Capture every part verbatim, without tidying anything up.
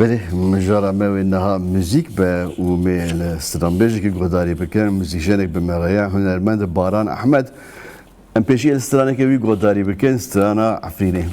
Belê, mijara me wê niha muzîk be û me li stranbêjekî guhdarî bikin. Muzîkjenek bi me re ye, hunermend Baran Ehmed. Em pêşî li straneke wî guhdarî bikin, strana Efrînê.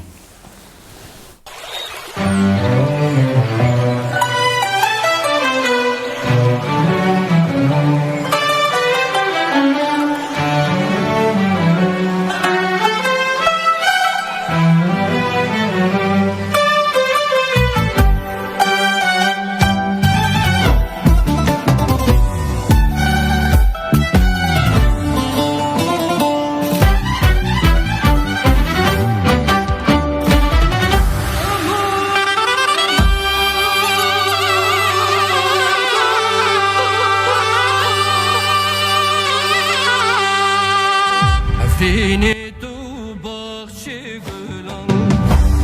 Efrînê tu baxçê gulan,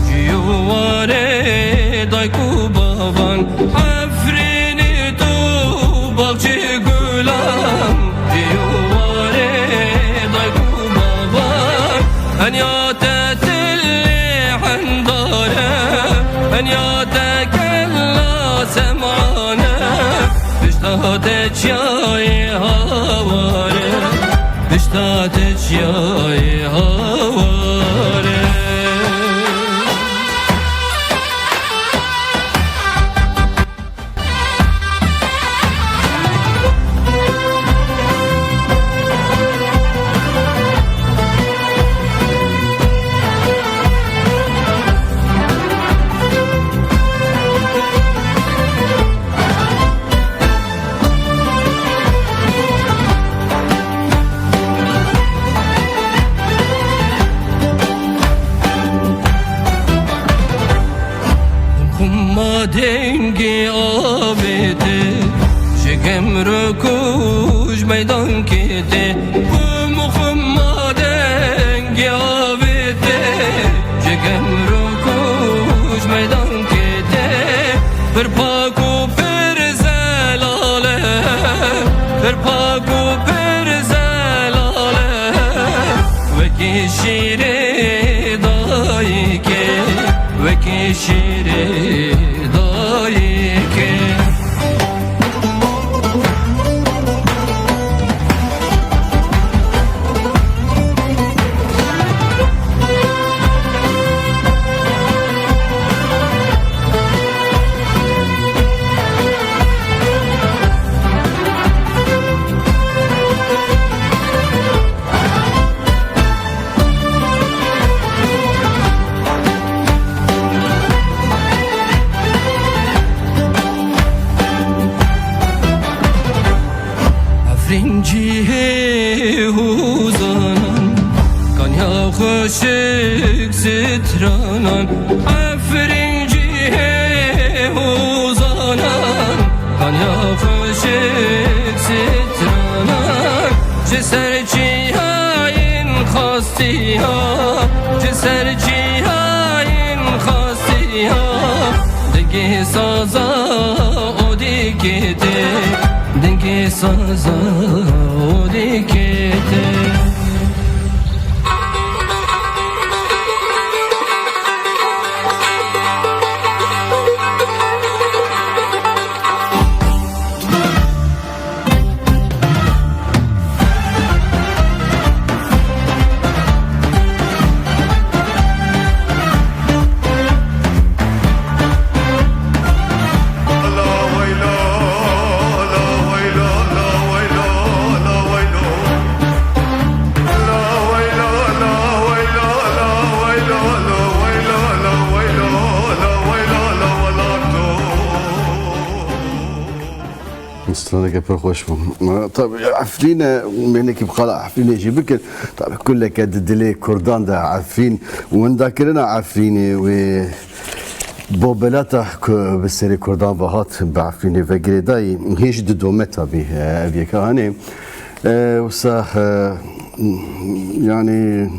ji warê dayk û bavan. Efrînê tu baxçê gulan, ji warê dayk û bavan. Henya te tilê hendar e, henya te kella semane. Pişta te çiyayê hawar e, pişta te çiyayê hawar e. Xumma dengê avê te, ji gemrok û ji meydankê te. Xum, xumma dengê avê te, ji gemrok û ji meydankê te. Pir pak û pir zelal e, pir pak û pir zelal e. Wekî şîrê dayikê, wekî şîrê dayikê. Efrîn cihê hûzanan, kanya xweşik stranan. Efrîn cihê hûzanan, kanya xweşik stranan. Ji ser çiyayên xastiya, ji ser çiyayên xastiya, dengê saza odikê te, dengê saza odikê te. Straneke pir xweş bû. Tabii Efrîn e, mênekî bi qala Efrînê jî bikin. Tabii kuleke di dilê Kurdan de Efrîn, windakirina Efrînê wê bobelata ku bi serê Kurdan ve hat bi Efrînê ve girêdayî, hê jî didome tabii, e, ev yeka hanê. E, wisa, e, yani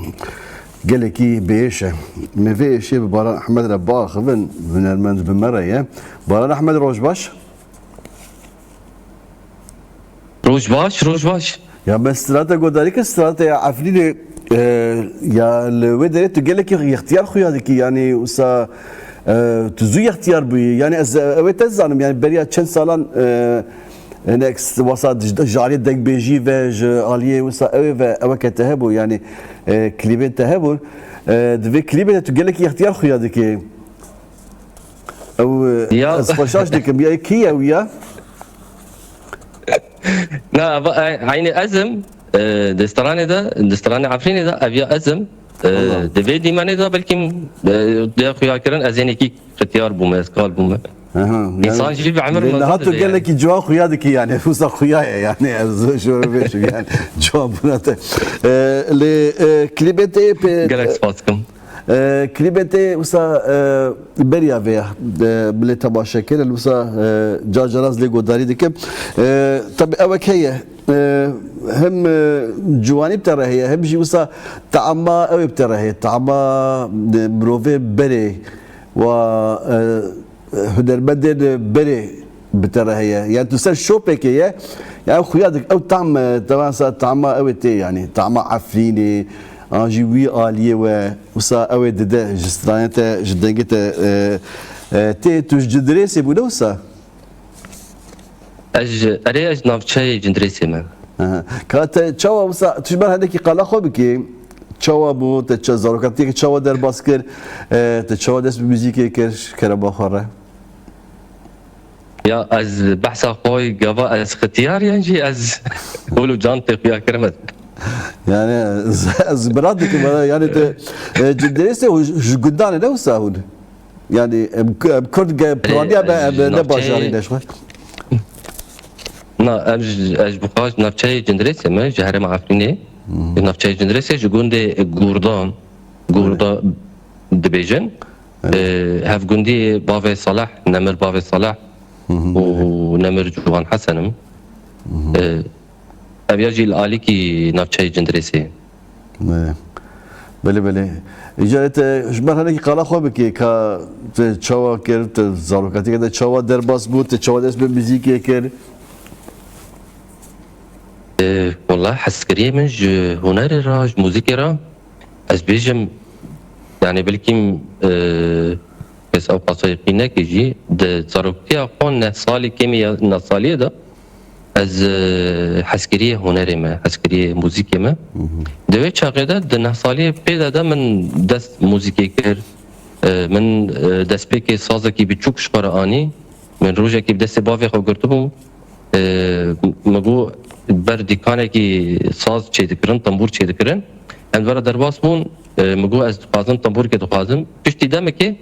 gelekî biêş e. Me vê êşê bi Baran Ehmed re biaxivin, hunermend bi me re ye. Baran Ehmed, roj baş. Roj baş, roj baş. Ya me strata godarî kir, strata ya Efrînê, e, ya li wê derê tu gelekî ixtiyar xuya dikî, yanî wisa, E, tu zû yextiyar bûyî. Yani ez, e, ew ê te zanim. Yani beriya çend salan, e, hinek s-, wasa ji, ji aliyê dengbêjî ve, ji aliyê wisa ew ê ve, ew ke te hebû. Yani, e, klîbên te hebûn. E, di vê klîbê de tu gelekî yextiyar xuya dikê. Ew, e, Ya. ez xwe şaş dikim. Ya kî ye ew ya? Na, eva, e, eynî ez im, e, di stranê de, di stranê Efrînê de, ev ya ez im. E, Wala. Di vê dîmenê de belkî, e, dê xuya kirin, ez ênekî xetiyar bûme, ez kal bûme. Aha, yani, Însan jî bi emir lê mezin niha tu dibe yani. Gelekî ciwan xuya dikî yani. Wisa xuya ye yani. Ez şöyle bêjim yani. Ciwan bûna te. E, lê, e, klîbê te pê, Gelek spas dikim. E, klîbê te wisa, e, beriya vê ya, e, bilê temaşe kirin, wisa, e, car caraz lê godarî dikim. E, tabi ewek heye, e, hem, e, ciwanî bi te re heye, hem jî wisa taama ew ê bi te re heye, taama, e, mirovê berê wa, e, hunermendên berê bi te re heye. Yani tu ser şopekê ye, yani xuya dik-, ew tam, e, tevan sa tama ew ê tê yani. Tama Efrînê, an jî wî aliyê we, wisa ew ê dide, ji stranê te, ji dengê te, e, e, tê, tu ji Cindirêsê bû, ne wisa? Ez ji, erê, ez ji navçeyê Cindirêsê me. Aha. Ka te çawa wisa, tu ji ber hendekî qala xwe bikî, çawa bû, te ça-, zarokatiyeke çawa derbas kir, e, te çawa dest bi muzîkê kir, kerema xwe re? Ya ez behsa xwe gava ez xitiyar yan jî ez hol û can tê xuya kirime. Yani ez, ez bira dikim, yani te, e, Cindirêsê û ji, ji gundanê ne wisa hûn? Yani em, em Kurd ge-, piraniya me, em ne bajarî ne ji xwe. Na, em ji, ez ji xwe ji navçeyê Cindirêsê me, ji herêma Efrînê. Navçeyê Cindirêsê ji gundê Gurdan, Gurda dibêjin. Evet. E, hevgundî bavê Saleh, Nemir bavê Saleh û Nemir Ciwan Hesen im. E, ev ya jî li alîkî navçeyê Cindirêsê. Belê. Belê, belê. Îcarê te ji ber hinekî qala xwe bikê, ka te çawa kir, te zarokatiyeke te çawa derbas bû, te çawa dest bi muzîkê kir? E, wela hezkiriyê min ji hunerê re, ji muzîkê re, ez bêjim, yani belkî, e, kes ew qasayê qînekê jî, di zarokiya xwe neh salî, kêmî ya neh saliyê de, ez, e, hezkiriyê hunerê me, hezkiriyê muzîkê me. Di wê çaxê de, di neh saliyê pê de, de min dest muzîkê kir, e, min, e, destpêkê sazekî biçûk ji xwe re anî. Min rojekî bi destê bavê xwe girtibûm. E, min got, ber dîkanekî saz çêdikirin, tembûr çêdikirin. Em li we re derbas bûn. E, min got, ez dixwazim, tembûrkê dixwazim. Piştî demekê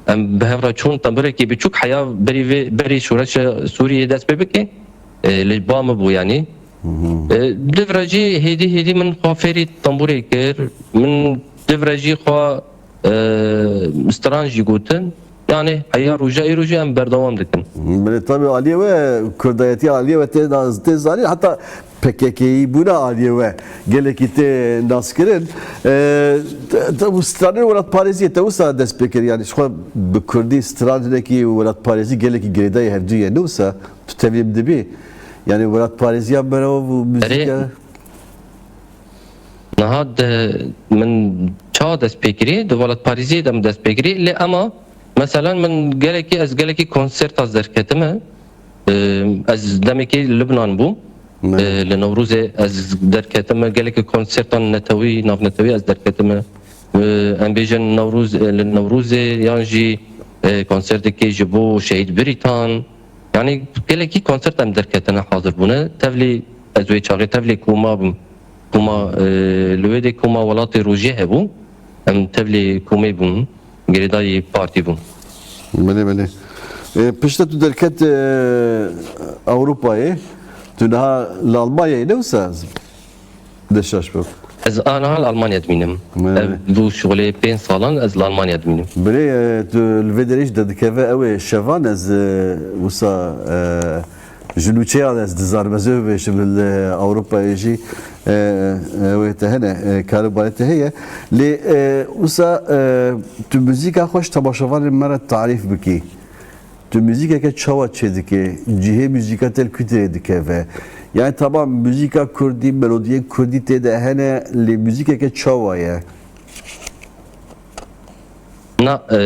em bi hev re çûn, tembûrekî biçûk heya berî vê, berî şoreşa Sûriyê dest pê bike. E, li ba min bû yanî. E, di vir re jî hêdî hêdî min xwe fêrî tembûrê kir. Min di vir re jî xwe, e, stran jî gotin. Yani heya roja îro jî em berdewam dikin. Belê, tabii aliyê we, kurdayetiya aliyê we tê nas-, tê zanîn, heta P K K'yî bûna aliyê we gelekî tê naskirin. E, te, te, bu stranên welatparêziyê te wisa dest pê kir, yani ji xwe bi kurdî stran hinekî welatparêzî gelekî girêdayî hevdû ye, ne wisa? Tu tevlî min dibî? Yani welatparêziya merov û muzîka? Erê, niha de min çawa dest pê kirî? Di welatparêziyê de min dest pê kirî. Lê ema, meselen, min gelekî, ez gelekî konserta derketime. Ee, ez demekî Lubnan bûm. Evet. Ee, li Newrozê ez derketime. Gelekî konsertan netewî, navnetewî ez derketime. Ee, em bêjin Newroz, e, li Newrozê yan jî, e, konsertekê ji bo Şehîd Birîtan. Yani gelekî konsert em derketine hazir bûne. Tevlî ez wê çaxê tevlî koma bûm. Koma, e, li wê dê koma welatê rojê hebû. Em tevlî komê bûn. Girêdayî partî bûn. Belê, belê. E, pişta tu derket, e, Ewropayê, tu niha li Almanyayê ne wisa? De şaş bû. Ez aniha li Almanya dimînim. Me- Ev bû şixulê pênc salan ez li Almanya dimînim. Birê, e, tu li vê derê jî derdikeve ew ê şevan ez, e, wisa, e, ji nûçeyan ez dizanim, ez ê bibêjim li Ewropayê jî, e, e, ew ê te hene, e, karobarê te heye. Lê, e, wisa, e, tu muzîka xwe ji temaşevanên me re tarîf bikî. Tu muzîkeke çawa çêdike? Cihê muzîka te li ku derê dikeve? Yani tamam, muzîka kurdî, melodiyên kurdî tê de hene, lê muzîkeke çawa ye? Na, e,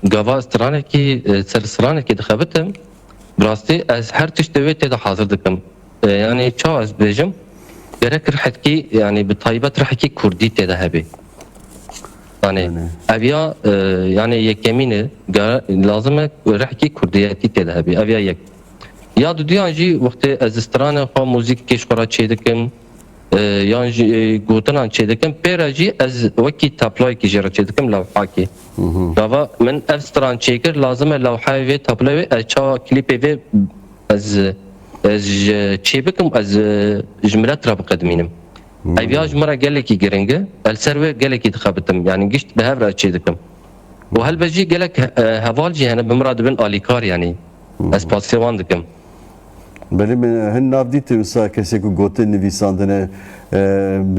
gava stranekî, e, ser stranekî dixebitim, bi rastî ez her tiştê wê tê de hazir dikim. E, yanî çawa ez bêjim, gerek rihekî, yanî bi taybet rihekî kurdî tê de hebî. Yanî ev ya, e, yanî yekemîn e, lazim e rihekî kurdiyetî tê de hebî. Ev ya yek. Ya duduyan jî wextê ez stranê xwe, muzîkê ji xwe re çêdikim, e, yan jî, e, gotinan çêdikim, pê re jî ez wekî tabloyekî jê re çêdikim, lewhakî. Gava min ev stran çêkir, lazim e lewhayê vê, tabloyê vê, ez çawa klîpê vê ez, ez ji, çêbikim, ez, e, ji milet re biqedimînim. Ev ya ji min re gelekî giring e, ez li ser wê gelekî dixebitim, yanî gişt bi hev re çêdikim. Û helbet jî gelek, e, heval jî hene bi min re dibin alîkar, yanî ez spasiyê wan dikim. Belê, min hin nav dît wisa kesê ku gotin nivîsandine, e,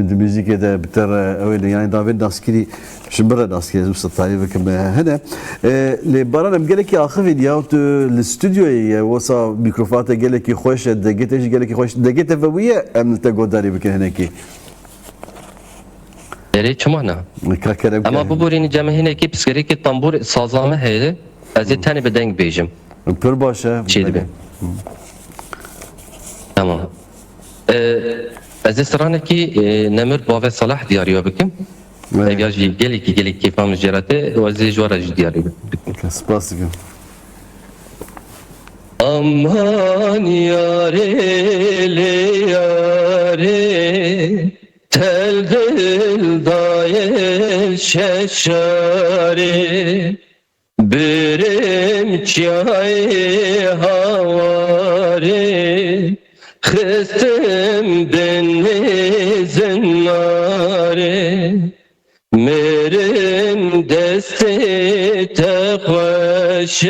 di muzîkê de bi te re, ew ê, yanî navê naskirî ji min re naskirî, ez wisa tarîf bikim, e, hene. E, lê Baran, em gelekî axivîn ya, tu li stûdyoyê ye, wisa mîkrofona te gelekî xweş e, dengê te jî gelekî xweş, dengê te vewî ye, em li te godarî bikin hinekî. Erê, çima ne? Ka kerem Ema kerem. Biborînî cem hinekî pirsgirêkê tambûr saza me heye. Ez ê tenê bi deng bêjim. Pir baş e. Çê dibe. Tamam. Ee, ez ê stranekî, e, Nemir Bavê Salah diyariya bikim. Evet. Ev ya jî gelekî, gelekî kêfa min jê re tê û ez ê ji we re jî diyarî bikim. Spas dikim. Aman yarê lê yarê, tel dil dayê şeşarê. Birim çiyayê hawarê, xistim bin nêzinarê. Mirim destê te xweş e,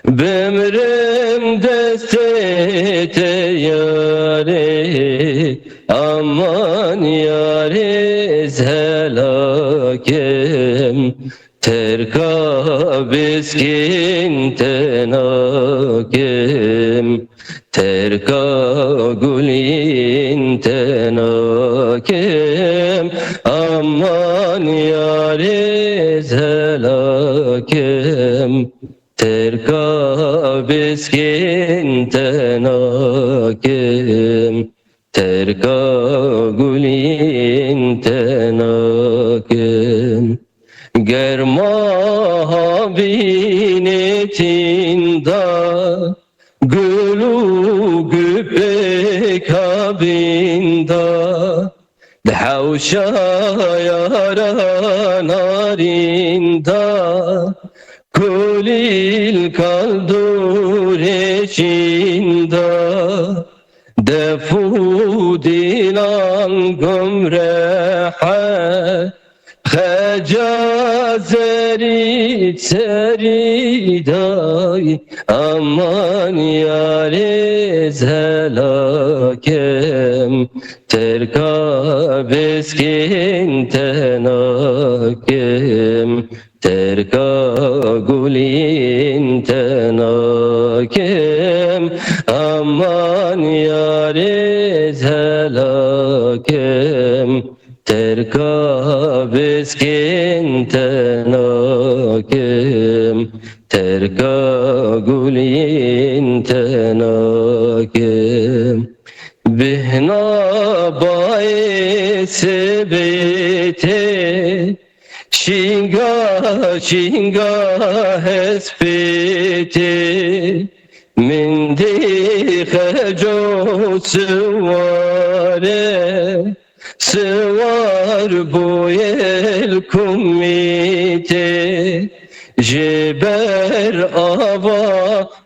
bimrim destê te yarê. Aman yarê ez helakim, terka biskên te nakim. Terka gulîn te nakim, aman yarê ez helakim. Terka biskên te nakim, terka gulîn te nakim. Germa havînê tînda, gul û gupê kavînda, di hewşa yara narînda, kulîl kal dûrê şînda, def û dîlan gumrehe. Xeca zerî serî day, aman yarê ez helakim, terka biskên te nakim, terka gulîn te nakim, aman yarê ez helakim. Terka biskên te nakim, terka gulîn te nakim. Bihna bayê sibê tê, şînga şînga hespê tê. Min dî xeco siware, siwar bûye li kumî tê. Ji ber ava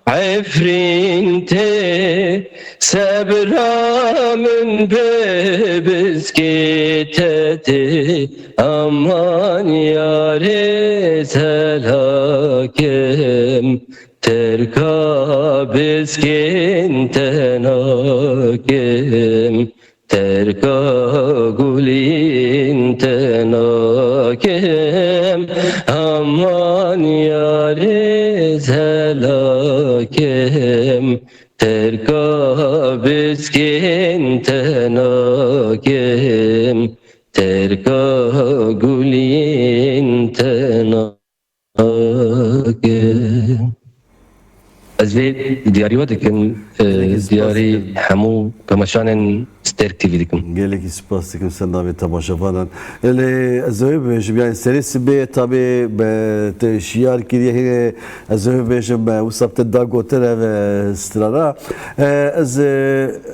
Efrîn tê, sebra min bi biskê te tê. Aman yarê ez helakim, terka biskên te nakim, terka gulîn te nakim. Aman yarê ez helakim, terka biskên te nakim, terka gulîn te nakim. Ez vê diyarî we dikim, e, Gelekî spas diyarî dikim. Hemû temaşanên Stêrk T V dikim. Gelekî spas dikim ser navê temaşevanan. Lê ez ê wê bibêjim, yani serê sibê tabê me te şiyar kiriye, hê ez ê wê bibêjim, me wisa te da gotin ev, e, strana. E, ez, e,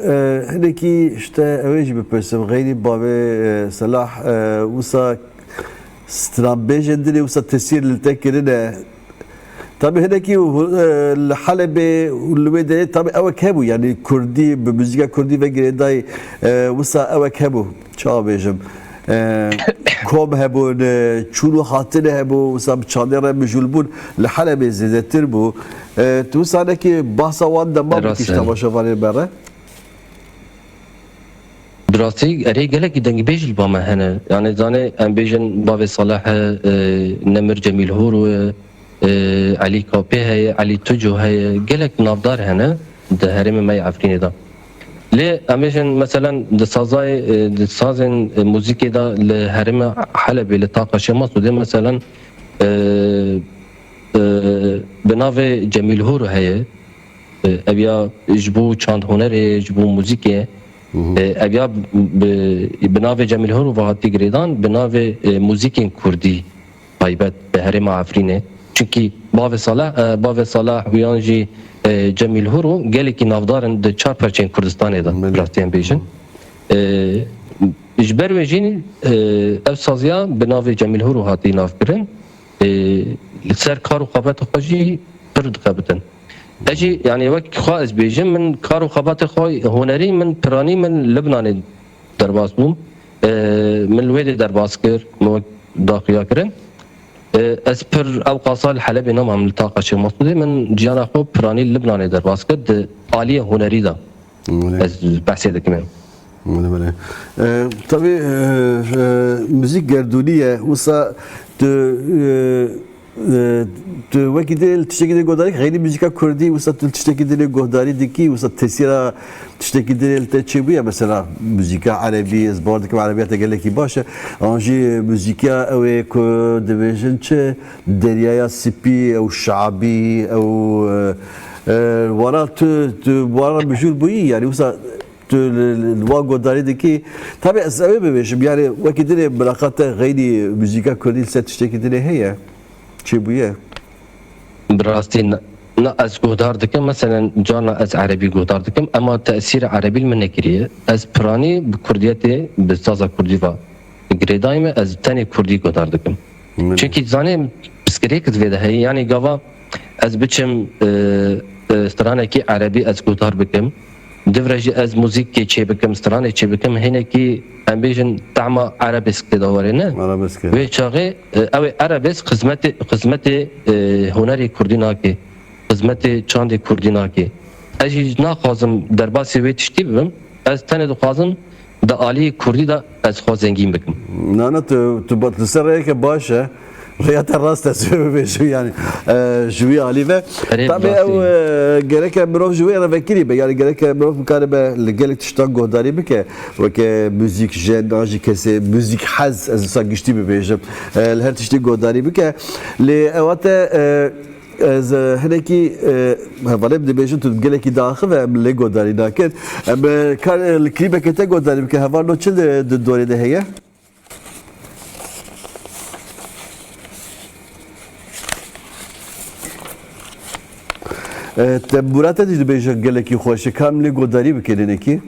e, hinekî işte ew ê jî bipirsim, xeynî bavê, e, Selah, e, wisa stranbêjên din ê wisa tesîr li te kirine. Tabî hinekî, e, li Helebê û li wê derê tabî ewek hebû, yanî kurdî, bi muzîka kurdî ve girêdayî, e, wisa ewek hebû. Çawa bêjim? E, kom hebûn, e, çûn û hatin hebû, wisa bi çandê re mijûl bûn. Li Helebê zêdetir bû. E, tu wisa nekî bahsa wan dema bikî ji temaşevanên me re? Bi rastî erê gelekî dengbêj li ba me hene. Yani zanê em bêjin bavê Saleh e, e, Nemir Cemîl Hûr e, e, Elî Kapê heye, Elî Tuco heye. Gelek navdar hene di herêmê me yê Efrînê de. Lê em bêjin meselen di sazayê, e, di sazên, e, muzîkê de li herêma Helebê, li taqa Şêx Mesûdê meselen, e, e, bi navê Cemîl Hûr heye. E, ev ya ji bo çand hunerê, ji bo muzîkê, e, ev ya bi, bi navê Cemîl Hurû ve hatî girêdan, bi navê, e, muzîkên kurdî taybet bi herêma Efrînê. Çunkî bavê Salah, e, bavê Salah û yan jî, e, Cemîl Hurû gelekî navdar in di çar perçeyên Kurdistanê de, rastî em bêjin. E, ji ber wê jî, e, ev saziya bi navê Cemîl Hurû hatî navkirin. E, li ser kar û xebata xwe jî pir dixebitin. Ez jî, yani, wek xwe ez bêjim, min kar û xebatê xwe hunerî min, piranî min Libnanê derbas bûm. E, min li wê dê derbas kir, min wek daxuya kirin. E, ez pir ew qasa li Helebê nemam, li taqa Şêx Mesûdê, min ciyana xwe piranî li Libnanê derbas kir, di aliyê hunerî de. Belê. Ez behsê dikim ê. Belê, belê. E, tabî, e, e, muzîk gerdûnî ye. Wisa tu, e, e, tu wekî din li tiştekî din guhdarî, xeynî muzîka kurdî, wisa tu li tiştekî din guhdarî dikî, wisa tesîra tiştekî din li te çêbûye? Mesela muzîka erebî, ez bawer dikim erebiya te gelekî baş e. An jî muzîka ew ê ku dibêjin çi? Deryaya Spî, ew şabî, ew, e, e, wana tu, tu wana mijûl bûyî, yani wisa tu li, li, li wan guhdarî dikî. Tabî ez ewê bibêjim, yani wekî dinê milaqa te xeynî muzîka kurdî li ser tiştekî dinê heye? Çêbûye? Bi rastî na, na ez guhdar dikim, meselen carna ez erebî guhdar dikim, ema tesîra erebî li min nekiriye. Ez piranî bi kurdiyetê, bi saza kurdî ve girêdayî me, ez tenê kurdî guhdar dikim. Min Çunkî zanê pirsgirêk di vê de heye. Yanî gava ez biçim, e, e, stranekî erebî ez guhdar bikim. Divre jî ez muzîkê çê bikim, stranê çê bikim. Hinekî em bêjin tehma erebesk tê de were, ne? Arabesk e. Wê çaxê, e, ew ê erebesk xizmetê, xizmetê, e, hunerê kurdî nake. Xizmetê çandê kurdî nake. Ez jî naxwazim derbasî wê tiştî bibim. Ez tenê dixwazim di aliyê kurdî de ez xwe zengîn bikim. Na, na, tu, tu ba-, tu ser rêyeke baş e. Rêya te rast e, ez ê bibêjim, yani, e, ji wî alî ve. Erê, Tabî rastî. ew, e, gereke mirov ji wê re vekirî be. Yani gereke mirov bikaribe li gelek tiştan guhdarî bike. Weke muzîk, jen, an jî kesê muzîk hez, ez wisa giştî bibêjim. E, li her tiştî guhdarî bike. Lê ewa te, e, Ez, e, hinekî, e, hevalê min dibêjin tu gelekî diaxive, em lê godarî nakin. Em, e, kar, e, li klîbeke te godarî bike, heval no çi di, di dorê de heye? E, tembûra te jî dibêje gelekî xweş e, ka em lê godarî bikin hinekî.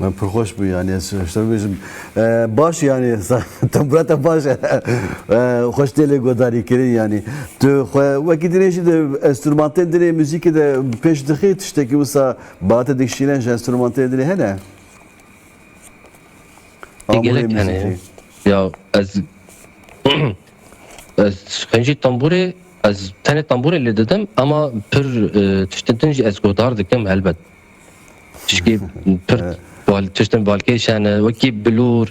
Pir xweş bû, yanî ez ji te bêjim. E, baş, yanî, tembûra te baş e. E, xweş tê lê guhdarî kirin, yanî. Tu xwe wekî dinê jî di enstrumantên dinê muzîkê de pêş dixî, tiştekî wisa bate dikişîne ji enstrumantên dinê hene? Gelek hene. Ya ez, ez xencî tembûrê, ez tenê tembûrê lê didim, ama pir, e, tiştin din jî ez guhdar dikim, helbet. Tişkî pir bal-, tiştin balkêş hene, wekî bilûr.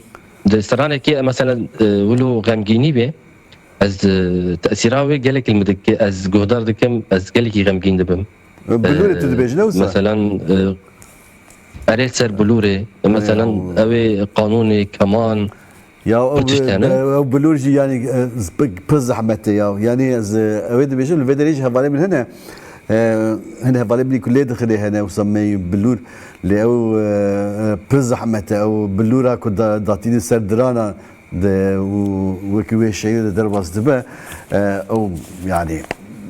Di stranekê, mesela, e, wilo xemgînî bê, ez, e, tesîra wê gelek li min dike, ez guhdar dikim, ez gelekî xemgîn dibim. Bilûrê tu dibêjî, ne wisa? Meselan, e, erê ser bilûrê, e, meselan, ew ê qanûnê, keman, Ya, ew, ew bilûr jî, yanî, e, z-, pir, pir zehmet e ya. Yanî ez, e, ew ê dibêjim, li vê derê jî hevalê min hene. E, hin hevalê min ku lê dixine hene, wisa me bilûr. Lê ew, e, e, pir zehmet e. Ew bilûra ku da-, datîne ser dirana de û wekî wê şeyî de derbas dibe. E, ew, yanî,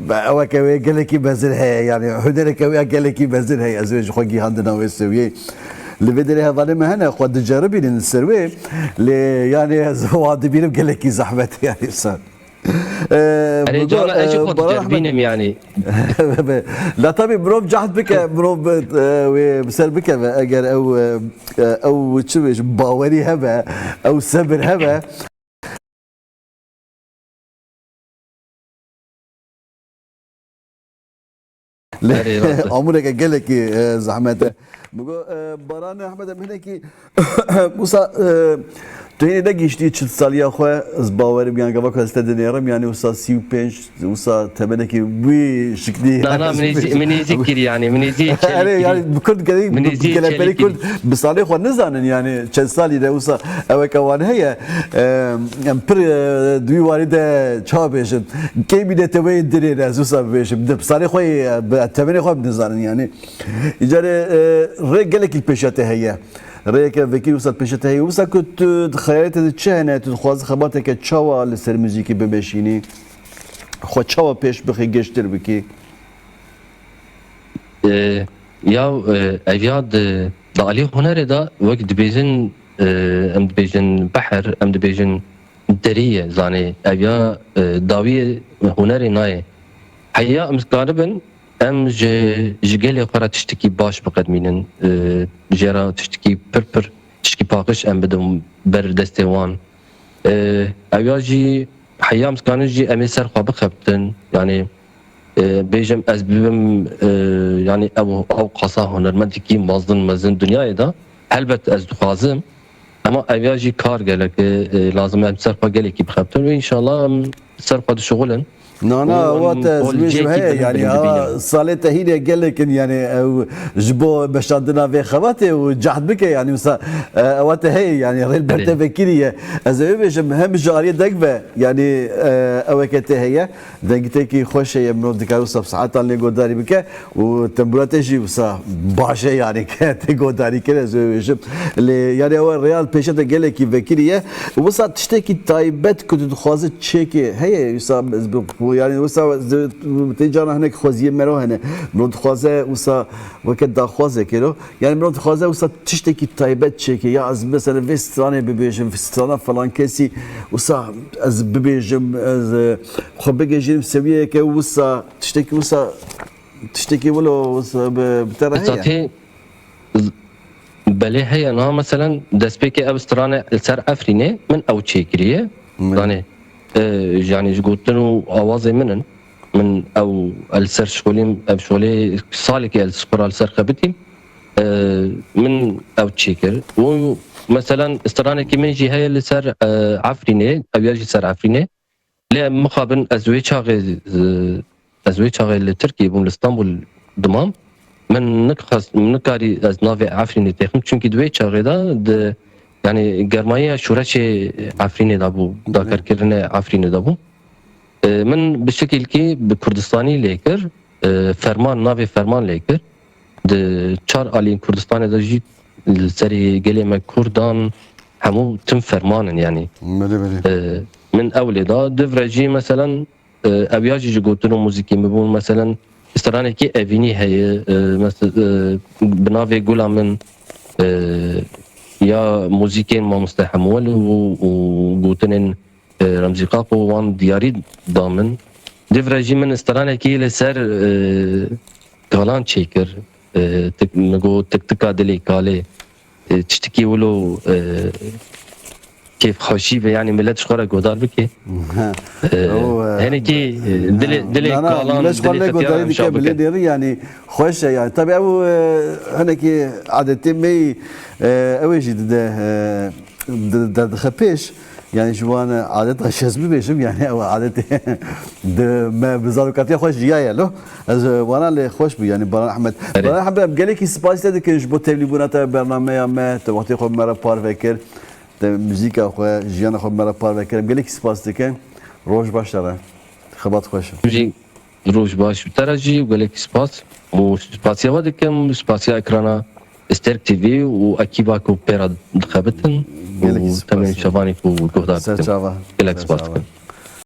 Be, eweke wê gelekî mezin heye, yanî hunereke wê ya gelekî mezin heye. Ez wê ji xwe gihandina wê sewiyê. Li vê derê hevalê me hene, xwe diceribînin li ser wê. Lê, yanî, ez wan dibînim gelekî zehmet, yanî, ser. Erê, cana ez jî xwe diceribînim, yanî. La tabî mirov cehd bike, mirov bi, e, wê bi ser bikeve. Eger ew, e, e, ew çi bêjim, bawerî hebe, ew sebir hebe. Lê amûreke gelekî, e, zehmet e. Min got, e, Baran Ehmed, em hinekî wisa, e, tu hînê negihiştî çil saliya xwe, ez bawerim, yan gava ku ez te dinêrim, yanî wisa sî û pênc, wisa temenekî wî şiklî. Na, na, min êzî, min êzî kir, yanî, min êzî çêlî kir. Erê, yanî bi kurd gelî, min êzî geleperî çêlî kir. Kurd bi salê xwe nizanin, yanî çend salî de wisa eweke wan heye. E, em pir, e, di wî warî de çawa bêjin? Key bîne te wê dirê ne, ez wisa bibêjim. Di salê xwe yê, e, bi temenê xwe bi nizanin, yanî. Îcarê, e, rê gelekî li pêşiya te heye. Rêyeke vekî wisa li pêşiya te heye. Wisa ku tu di xeyalê te de çi hene, tu dixwazî xebateke çawa li ser muzîkî bimeşînî? Xwe çawa pêş bixî, gêştir bikî? E, ya, e, ev ya di, di alî hunerê de wek dibêjin, e, em dibêjin behr, em dibêjin derî ye, zanê. Ev ya, e, dawiyê hunerê nayê. Heya em zikaribin, em ji, ji gelê xwe re tiştekî baş biqedmînin, e, jê re tiştekî pir pir, tiştekî paqij em bidin ber destê wan. E, ew ya jî heya em zikanin jî em ê ser xwe bixebtin. Yanî, e, bêjim ez bibim, e, yanî ew, ew qasa hunermendekî mezin, mezin dinyayê de. Helbet ez dixwazim. Ema ev ya jî kar gelek e, e, lazim e em ser xwe gelekî bixebtin û înşallah em ser xwe dişuxulin. Na, na, û em ewa te ez qol dibêjim cihekî heye, din yanî bilind bibînin. Ewa salê te hîne gelek in, yanî ew ji bo meşandina vê xebatê û cehd bike, yanî wisa, e, ewa te heye, yanî rê li ber te vekirî ye. Ez ê bêjim hem ji aliyê deng ve, yanî, e, eweke te heye, dengîtekî xweş heye, mirov dikare wisa bi saetan lê guhdarî bike û tembûra te jî wisa baş e, yanî ke tê guhdarî kir, ez ê bêjim. Lê, yanî ew real pêşe te gelekî vekirî ye. Wisa tiştekî taybet ku tu dixwaze çêkê heye, wisa ez bi, yanî wisa tê cana hinek xweziyê mero hene. Mirov dixwaze wisa weke daxwazekê lo. Yanî mirov dixwaze wisa tiştekî taybet çêkê. Ya ez mesela vê stranê bibêjim, strana falan kesî, wisa ez bibêjim, ez, e, xwe bigihîjînim seviyeyeke wisa, tiştekî wisa, tiştekî wilo wisa bi, bi te re heye? Zatê, belê heye. Niha meselen destpêkê ev strane li ser Efrînê min ew çêkiriye. Min. Zanê, e, yanî ji gotin û awazê min in. Min ew, e, li ser şolî, ev şolê salekê ez ji xwe re li ser xebitîm. E, min ew çêkir. Û meselen stranekî min jî heye li ser, e, Efrînê, ew ya jî ser Efrînê. Lê mixabin ez wê çaxê, e, ez wê çaxê li Tirkiyê bûm, li Stenbul dimam. Min nikxwest, nikarî ez navê Efrînê têxim, çunkî di wê çaxê de di, yanî germayiya şoreşê Efrînê de bû, dakarkirinê Efrînê de bû. E, min bi şekilkî bi Kurdistanî lê kir, e, ferman, navê ferman lê kir. Di çar aliyên Kurdistanê de jî li serê gelê me Kurdan hemû tim ferman in, yanî. Belê, belê. E, min ew lê da. Di vir jî, meselen, e, ew ya jî ji gotin û muzîkê min bûn, meselen, stranekî Evînî heye, e, mes-, e, bi navê Gula Min, e, ya muzîkên Mamoste Hemwel û, û gotinên, e, Remzî Qaqo wan diyarî da min. Dê vira jî min stranekî li ser, e, kalan çêkir. E, tik, min got, tik tika dilê kalê. E, tiştekî wilo, e, kêfxweşî ve, yanî millet ji xwe re guhdar bike. E, Ew, e, henekî, e, dilê, dilê na, na, kalan, millet ji xwe dilê lê xetiya guhdarî dike, nîşan bike. Bilê dêrî, yanî xweş e, yanî. Tabii ew, e, hinekî adetê me yî, e, ew ê jî dide, e, di-, derdixe pêş. Yanî ji wan adeta şez bibêjim, yanî ew adetê di me bi zarokatiya xwe jiyaye lo. Ez, e, wana lê xweş bû, yanî Baran Ehmed. Erê. Baran Ehmed, em gelekî spas te dikin ji bo tevlîbûna te bernameya me, te wextê xwe bi me re parve kir. Te muzîka xwe, jiyana xwe bi me re parve kir. Em gelekî spas dikin. Roj baş te re. Xebat xweş. Jî roj baş bi te re jî û gelekî spas. Û spasiya we dikim, spasiya ekrana Sterk T V û ekîba ku pê re dixebitin Gelekî û spas. Temên şevanê ku guhdar dikim. Ser çava. Gelek Ser spas çava. Dikim.